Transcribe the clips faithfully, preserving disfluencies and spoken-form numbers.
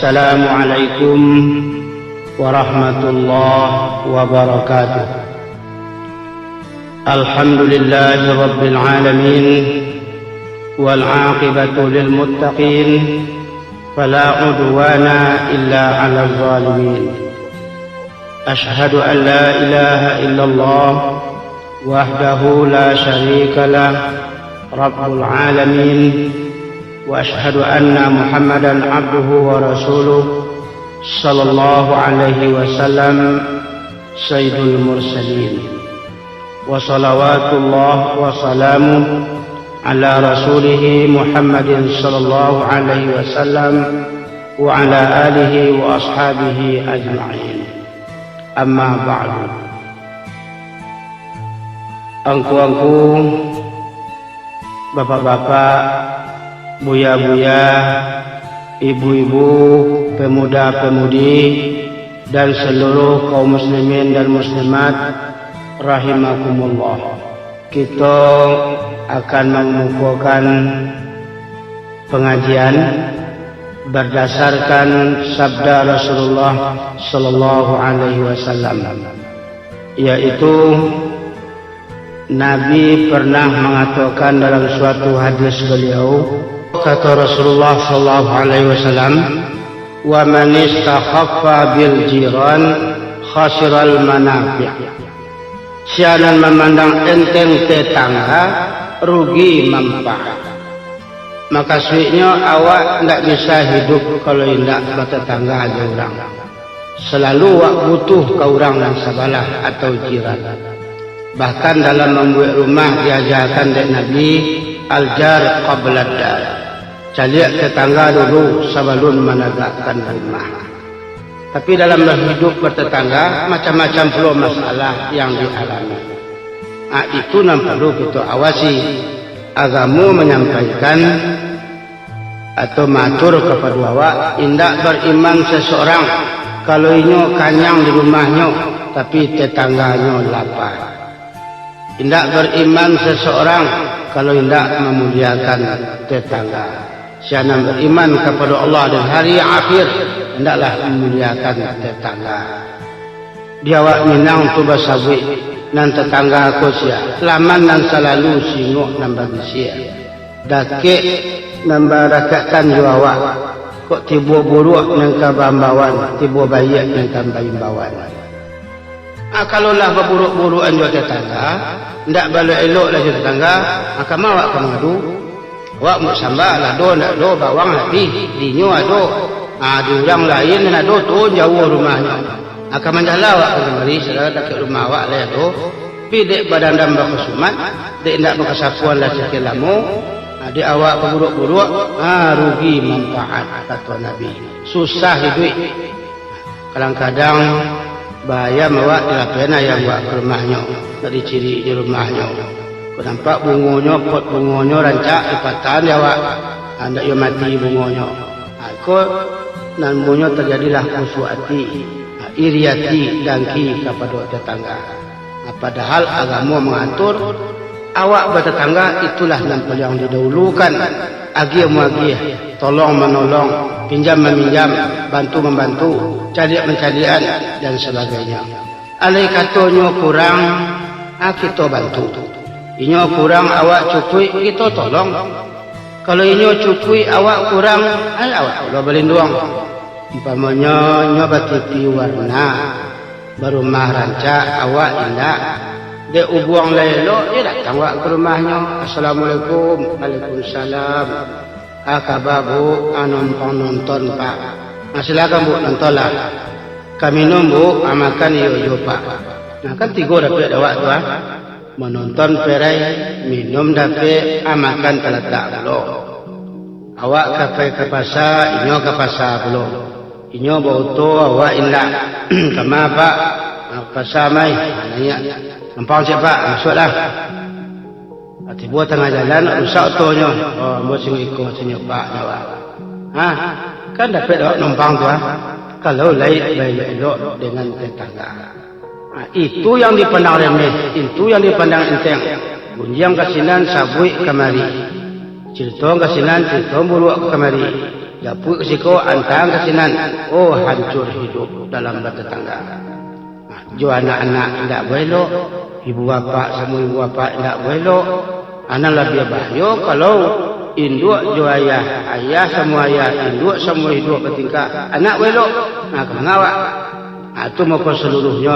Assalamualaikum warahmatullahi wabarakatuh. Alhamdulillahi rabbil alamin, wal aqibatu lil muttaqin, fala udwana illa alal zalimin. Asyhadu an la ilaha illallah wahdahu la syarikalah, rabbul alamin, wa asyhadu anna Muhammadan abduhu wa rasuluh, sallallahu alaihi wasallam, sayyidul mursalin. Wa salawatullah wa salamuh ala rasulih Muhammadin sallallahu alaihi wasallam wa ala alihi wa ashabihi ajma'in. Amma ba'du. Angku-angku, bapak-bapak, buya-buya, ibu-ibu, pemuda-pemudi, dan seluruh kaum muslimin dan muslimat rahimakumullah. Kito akan mambukakan pangajian bardasarkan sabda Rasulullah sallallahu alaihi wasallam, yaitu Nabi pernah mangatokan dalam suatu hadis baliau, kato Rasulullah sallallahu alaihi wasallam, "Wa man istakhaffa bil jiran khasiral manafi'." Sia nan mamandang enteng tetangga, rugi manfaat. Makasuiknyo, awak ndak bisa hiduik kalau indak batatangga jo urang. Salalu awak butuah ka urang nan sabalah atau jiran. Bahkan dalam mambuek rumah diajakan dek Nabi, al-jar qablad dar. Caliak tetangga dulu sabalun managakkan rumah. Tapi dalam hiduik batatangga, macam-macam pulo masalah yang dialami. Ah, itu nan paralu kito awasi. Agamo manyampaikan atau maatur kapado awak, indak bariman seseorang, kalau inyo kanyang di rumahnyo, tapi tetangganyo lapa. Indak bariman seseorang, kalau indak mamuliakan tetangga. Sia nan bariman kapado Allah dan hari akhir, indaklah mamuliakan tetangga. Di awak Minang tu basabuik, nan tatangga ko sia, laman nan salalu, singok nan bagisia. Dakek nan barakatan jo awak, kok tibo buruak nan ka baimbauan, tibo baiak nan ka baimbauan. Ah, kalau lah baburuak-buruakan jo tetangga, ndak baelok-elok lah jo tetangga, ah, kama awak ka mangadu? Awak mbuek samba lah ado, ndak ado, bawang habih, dinyo ado. Ah, di urang lain nan ado tu jauah rumahnyo. Ah, ka manjalan awak ka kamari, sadang dakek rumah awak lai ado. Tapi dek badandam bakasumat, dek indak bakasapuan lah sakian lamo, ah, dek awak baburuak-buruak, ah, rugi manfaat, kato Nabi. Susah iduik. Kadang-kadang baayam awak dilapeh ayam awak ka rumahnyo, nak diciriak di rumahnyo. Kok nampak bungonyo, pot bungonyo rancak dipatahan di awak, handak iyo mati bungonyo. Ha, iko nan namonyo tajadilah kusuak ati, ha, iri ati, dangki kapado tetangga. Nah, padahal agamo mangatur, awak batatangga itulah nan paliang didahulukan, agiah muagiah, tolong manolong, pinjam maminjam, bantu mambantu, caliak mancaliakan, dan sabagainyo. Andai katonyo kurang, ah, kito bantu. Inyo kurang, awak cukuik, kito tolong. Kalau inyo cukuik, awak kurang, ai, awak pulo balinduang. Umpamonyo, inyo ba-T V warna, barumah rancak, awak indak. Dek ubuang lai elok, iyo datang awak ka rumahnyo. "Assalamualaikum." "Waalaikumsalam." "Ah, kaba, Bu?" "Ah, numpang nonton, Pak." "Ah, silakan, Bu, nontonlah." "Ka minum, Bu?" "Ah, makan iyo juo, Pak." Nah, kan tigo dapek dek awak tu, ah. Manonton perai, minum dapek, ah, makan talatak pulo. Awak ka pai ka pasa, inyo ka pasa pulo. Inyo baoto, awak indak. "Kama, Pak?" "Ah, pasa mai." "Ah, naiak." "Numpang ciek, Pak." "Masuaklah." Ah, tibo tangah jalan, rusak otonyo. "Oh, ambo singgo iko, singgo Pak," nyo awak. Ha, kan dapek awak numpang tu, ah. Kalau lai baelok-elok dengan tetangga. Ha, itu yang dipandang remeh, itu yang dipandang enteng. Gunjiang ka sinan, sabuik kamari. Cirito ka sinan, cirito buruak kamari. Japuik siko, antang ka sinan. Oh, hancur hidup dalam batatangga. Jo anak-anak indak baelok, ibu bapak samo ibu bapak indak baelok. Anan labiah bahayo kalau induak jo ayah, ayah samo ayah, induak samo induak batingkah, anak baelok. Nah, ka manga awak? Nah, tu mako saluruhnyo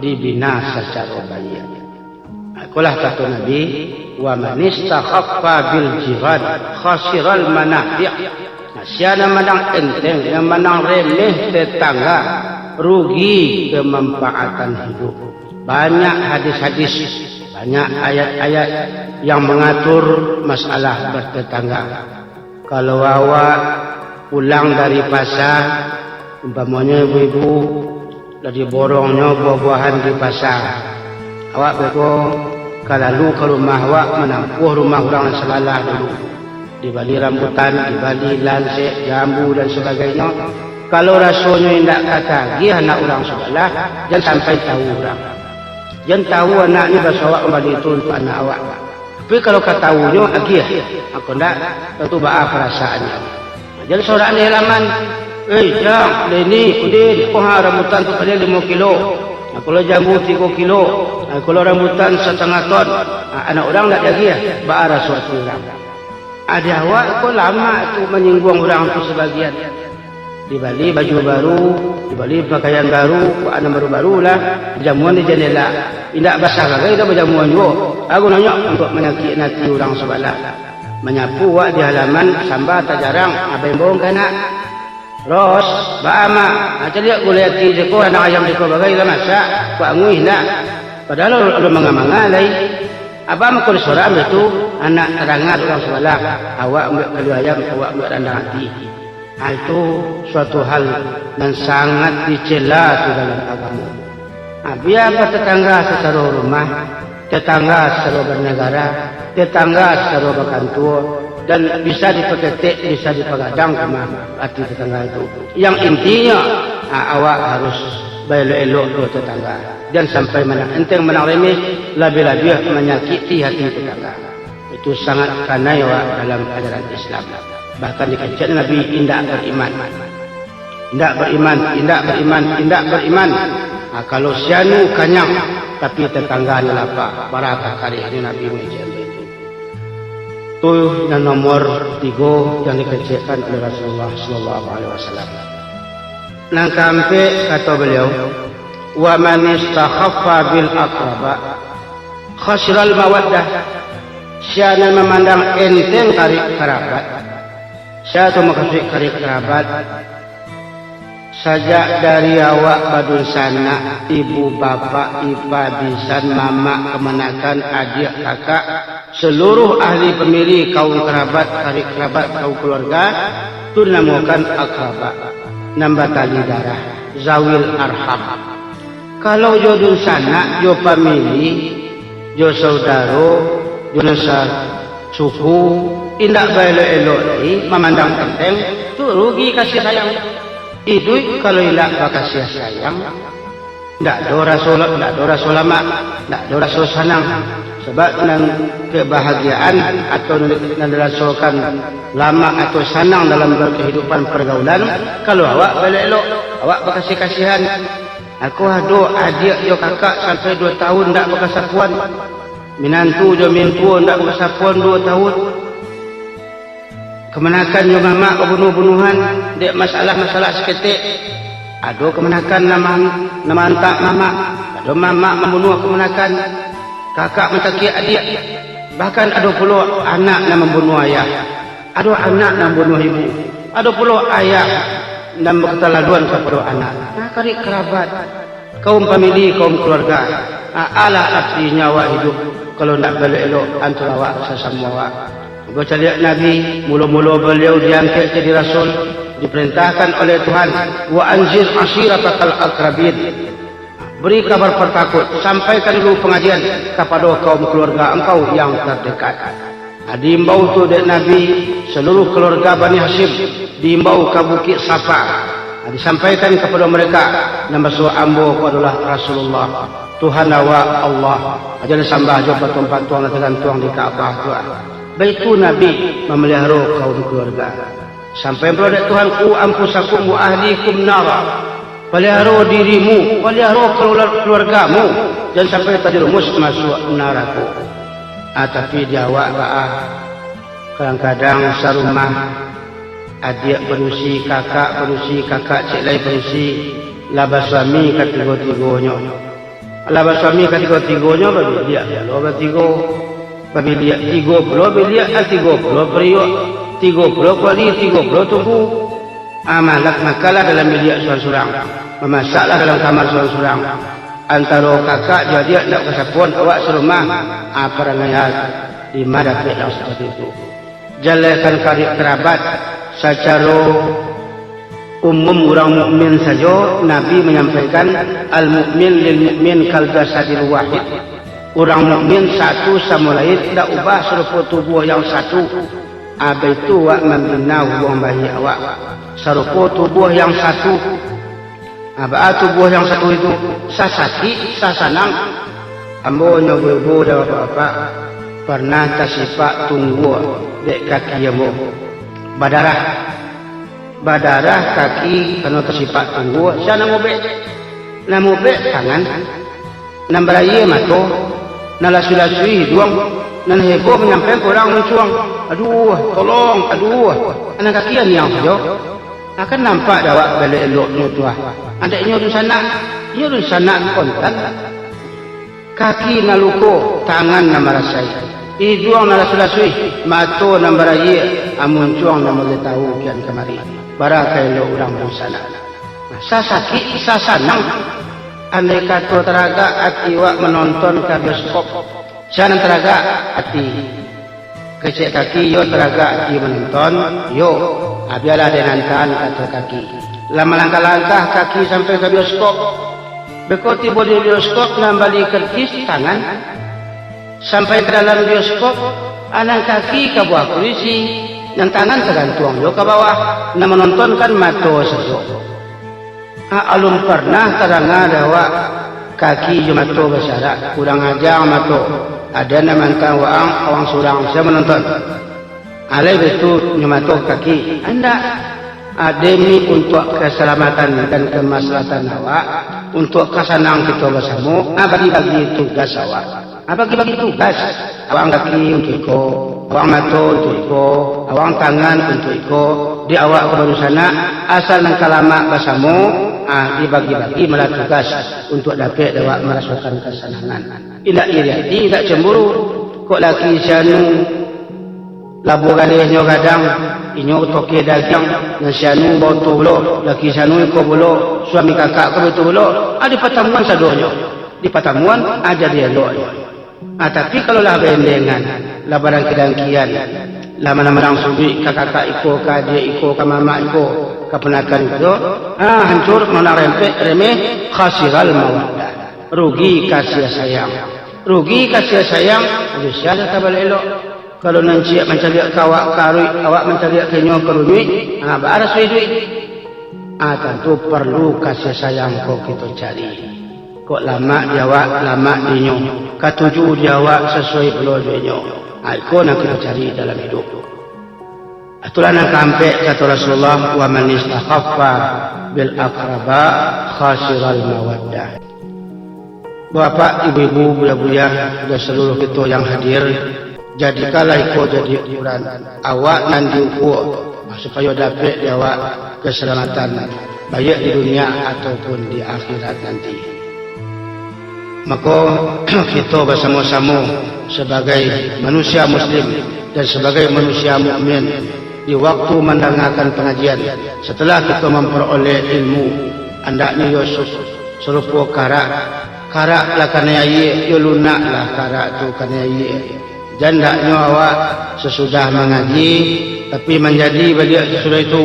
dibina sacaro baiak. Nah, ikolah kato Nabi, "Wa man istakhaffa bil jiran khasiral manafi'." Nah, sia nan mandang enteng, nan mandang remeh tetangga, rugi kemanfaatan hidup. Banyak hadis-hadis, banyak ayat-ayat yang mengatur masalah bertetangga. Kalau awak pulang dari pasa, umpamonyo ibu-ibu, lah diborongnyo buah-buahan di pasa. Awak beko ka lalu ka rumah awak, manampuah rumah urang nan sabalah dulu. Dibali rambutan, dibali lansek, jambu, dan sabagainyo. Kalau rasonyo indak ka tagih anak urang sabalah, jan sampai tahu urang. Jan tahu anaknyo baso awak mambali tu untuak anak awak. Tapi kalau ka tahunyo agiah, mako ndak, tantu baa parasaannyo. Jan sorak di halaman, "Eh, Jang, Leni, Udin, ko ha rambutan tu paliang limo kilo, nah, ko lo jambu tigo kilo, nah, ko lo rambutan satangah ton." Ah, anak urang ndak diagiah, baa raso ati urang? Ado awak ko lamak tu manyingguang urang tu sabagian. Dibali baju baru, dibali pakaian baru, anak baru-baru lah, bajamuan di jandela. Indak basah bagai dah bajamuan juo. Ago nonyo untuak manyakik ati urang sabalah. Manyapu wak di halaman, samba tajarang, abang bongkana. Ros, baa mak? Ah, caliak gulai ati siko, anak ayam siko bagai lah masak, kuak anguih nak. Padahal alun manga-manga lai. Abang mako disorak ambo tu, anak tadanga urang sabalah, awak ambiak kalu ayam, awak ambiak randang ati. Ha, itu suatu hal nan sangat dicela tu dalam agamo. Ha, bia batatangga sacaro rumah, tatangga sacaro banagara, tatangga sacaro bakantua, dan bisa dipaketek, bisa dipagadang rumah ati tatangga itu. Yang intinyo, ha, awak harus baelok-elok jo tatangga. Jan sampai mandang enteng, mandang remeh, labiah-labiah manyakiti hati tatangga. Itu sangat kanai awak dalam ajaran Islam. Bahkan dikecek Nabi, "Indak bariman. Indak bariman, indak bariman, indak bariman." Ha, kalau si anu kanyang, tapi tatangganyo lapa, bara ka kareh, ni Nabi mangecek itu. Tu nan nomor tigo yang dikecekkan oleh Rasulullah sallallahu alaihi wasallam. Nan kaampek, kato baliau, "Wa man istakhaffa bil aqraba khasiral mawaddah." Sia nan mamandang enteng karib karabat. Sia tu makasuik karib karabat? Sajak dari awak badunsanak, ibu, bapak, ipa, bisan, mamak, kamanakan, adiak, kakak, saluruh ahli famili, kaum karabat, karib karabat, kaum kaluarga, tu dinamokan akraba, nan batali darah, zawil arham. Kalau jo dunsanak, jo famili, jo saudaro, jo nan sasuku, indak baelok-elok lai, mamandang enteng, tu rugi kasih sayang. Iduik kalau indak bakasiah sayang, ndak ado raso, ndak ado raso lamak, ndak ado raso sanang. Sabab nan kebahagiaan atau nan dirasokan lamak atau sanang dalam berkehidupan pergaulan, kalau awak baelok-elok, awak bakasih-kasihan. Aku ado adiak jo kakak sampai duo tahun ndak bakasapuan. Minantu jo mintuo ndak bakasapuan duo tahun. Kamanakan jo mamak babunuah-bunuahan dek masalah-masalah saketek. Ado kamanakan nan ma-, nan maantak mamak, ado mamak mambunuah kamanakan, kakak mancakiak adiak, bahkan ado pulo anak nan mambunuah ayah. Ado anak nan mambunuah ibu, ado pulo ayah nan bakatalaluan kapado anak. Nah, karib karabat, kaum famili, kaum kaluarga. Ah, alah artinyo awak hidup, kalau ndak baelok-elok antaro awak sasamo awak. Bacaliak Nabi, mulo-mulo baliau diangkek jadi rasul, diparentahkan oleh Tuhan, "Wa anzir ashiratakal aqrabin." Beri kabar partakut, sampaikan dulu pangajian kapado kaum kaluarga angkau yang tardekat. Ah, diimbau tu dek Nabi, saluruh kaluarga Bani Hasyim diimbau ka Bukik Safa. Ah, disampaikan kapado mereka, nan basuo ambo ko adolah Rasulullah, Tuhan awak Allah. Ah, jan sambah jo patuang-patuang nan tagantuang di Ka'bah tu, ah. Baitu Nabi mamaliharo kaum kaluarga. Sampai pulo dek Tuhan, "Qu anfusakum wa ahlikum nara." Paliharo dirimu, paliharo keluar-, keluargamu, jan sampai tajerumus masuak narako. Ah, tapi di awak baa, kadang-kadang sarumah, adiak padusi, kakak padusi, kakak ciek lai padusi, lah basuami katigo-tigonyo. Lah basuami katigo-tigonyo, babiliak pulo batigo. Babiliak tigo pulo biliak, ah, tigo pulo pariuak, tigo pulo kuali, tigo pulo tungku. Ah, malak makanlah dalam biliak surang-surang, mamasaklah dalam kamar surang-surang. Antaro kakak jo adiak ndak basapoan awak sarumah, ah, parangaian, di ma dapek lah saperti itu. Jalehkan karib karabat, sacaro umum urang mukmin sajo, Nabi manyampaikan, "Al-mukmin lil mukmin kal jasadil wahid." Urang mukmin satu samo lain, indak ubah, sarupo tubuah yang satu. Ah, baitu awak mambina hubuang bahi awak, sarupo tubuah yang satu. Ah, baa tubuah yang satu itu, sasakik, sasanang. Ambo nyo ibu-ibu dan bapak-bapak, parnah tasipak tunggua dek kaki ambo. Badarah. Badarah kaki karano tasipak tunggua, sia nan maubek. Nan maubek tangan. Nan barayie mato. Nan lasui-lasui iduang. Nan heboh manyampaian ka urang muncuang. Aduah, tolong, aduah. Nan kaki aniang sajo. Akan nampak dek awak balek eloknyo tu, ah. Andaknyo dunsanak, inyo dunsanak kontan. Kaki nan luko, tangan nan marasai, iduang nan lasui-lasui, mato nan barayie, ah, muncuang nan bagatau kian kamari. Bara ka elok urang dunsanak. Sasakik, sasanang. Andai kato taragak ati awak manonton ka bioskop, sia nan taragak ati. Kecek kaki, iyo taragak ati manonton, iyo. Ah, bialah den antaan, kato kaki. Lah malangkah-langkah kaki sampai ka bioskop. Beko tibo di bioskop, nan bali karcis tangan. Sampai ka dalam bioskop, ah, nan kaki ka bawah kurisi, nan tangan tagantuang jo ka bawah, nan manonton kan mato sajo. Ah, alun parnah tadanga dek awak kaki jo mato basiarak, kurang aja mato. Ado nan mantang waang, awang surang, sia manonton. Alai baitu nyo mato kaki, indak. Ah, demi untuak kasalamatan dan kamaslahatan awak, untuak kasanang kito basamo, ah, bagi-bagi tugas awak. Ah, bagi-bagi tugas. Awang kaki untuak iko, awang mato untuak iko, awang tangan untuak iko, di awak ko baru sanak, asal nan ka lamak basamo, ah, dibagi-bagi malah tugas untuak dapek dek awak marasokan kasanangan. Indak iri ati, indak cemburu. Kok laki si anu labuah galehnyo gadang, inyo toke dagiang, nan si anu baoto pulo, laki si anu iko pulo, suami kakak ko baitu pulo, ah, di patamuan sadonyo. Di patamuan, ah, jadi elok. Ah, tapi kalau lah baendengan, lah badangki-dangkian, lah manang-manang suduik ka kakak iko, ka adiak iko, ka mamak iko, ka panakan iko, ah, hancur, manang rempek, remeh, khasiral mawaddah. Rugi kasih sayang. Rugi kasih sayang, aduh, sia lah tabalek elok. Kalau nan ciek mancaliak ka awak karuik, awak mancaliak ka inyo karunyuik, ah, baa raso iduik. Ah, tantu parlu kasih sayang ko kito cari. Kok lamak di awak, lamak di inyo. Katuju di awak, sasuai pulo jo inyo. Ah, iko nan kito cari dalam iduik. Itulah nan kaampek, kato Rasulullah, "Wa man istakhaffa bil aqraba khasiral mawaddah." Bapak, ibu-ibu, buya-buya, dan saluruh kito yang hadir, jadikanlah iko jadi ukuran awak nan diukua, supayo dapek di awak kasalamatan, baiak di dunia ataupun di akhirat nanti. Mako, kito basamo-samo sabagai manusia muslim dan sabagai manusia mukmin, di waktu mandangakan pangajian, satalah kito mamparoleh ilmu, andaknyo yo su-, sarupo karak. Karak lah kanai aia, yo lunak lah karak tu kanai aia. Jan andaknyo awak sasudah mangaji, tapi manjadi baliak sasudah itu.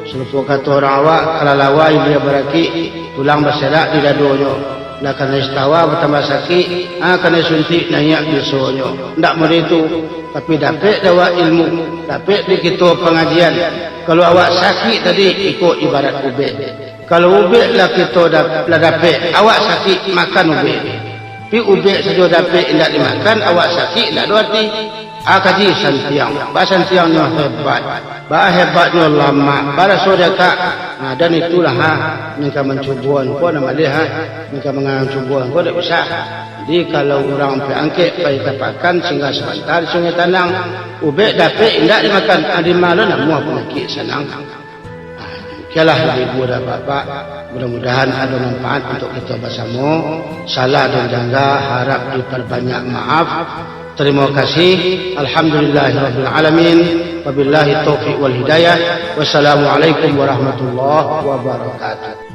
Sarupo kato urang awak, kalalawa ilia barakik, tulang baserak di dadonyo. Lah kanai istawa batambah sakik, ha, kanai suntik naiak bisonyo. Ndak model itu, tapi dapek dek awak ilmu, dapek dek kito pangajian. Kalau awak sakik tadi, iko ibarat ubek. Kalau ubek lah kito dap-, lah dapek, awak sakik makan ubek. Tapi ubek sajo dapek indak dimakan, awak sakik indak ado arti. Ah, kaji santiang, basantiangnyo hebat, bahebatnyo lamak, baraso dakak. Nah, dan itulah, ha, nan ka mancubo angku, nan maleh, ha, nan ka mancubo angku, dak usah. Jadi, kalau urang pai angkek, pai tapakan, singgah sabanta di Sungai Tanang, ubek dapek indak dimakan, ah, di ma lo namuah panyakik sanang. Okelah, Ibu dan Bapak, mudah-mudahan ado manfaat untuak kito basamo. Salah dan jangga harap diperbanyak maaf. Terima kasih. Alhamdulillahirabbil alamin. Wabillahi taufiq wal hidayah. Wassalamualaikum warahmatullahi wabarakatuh.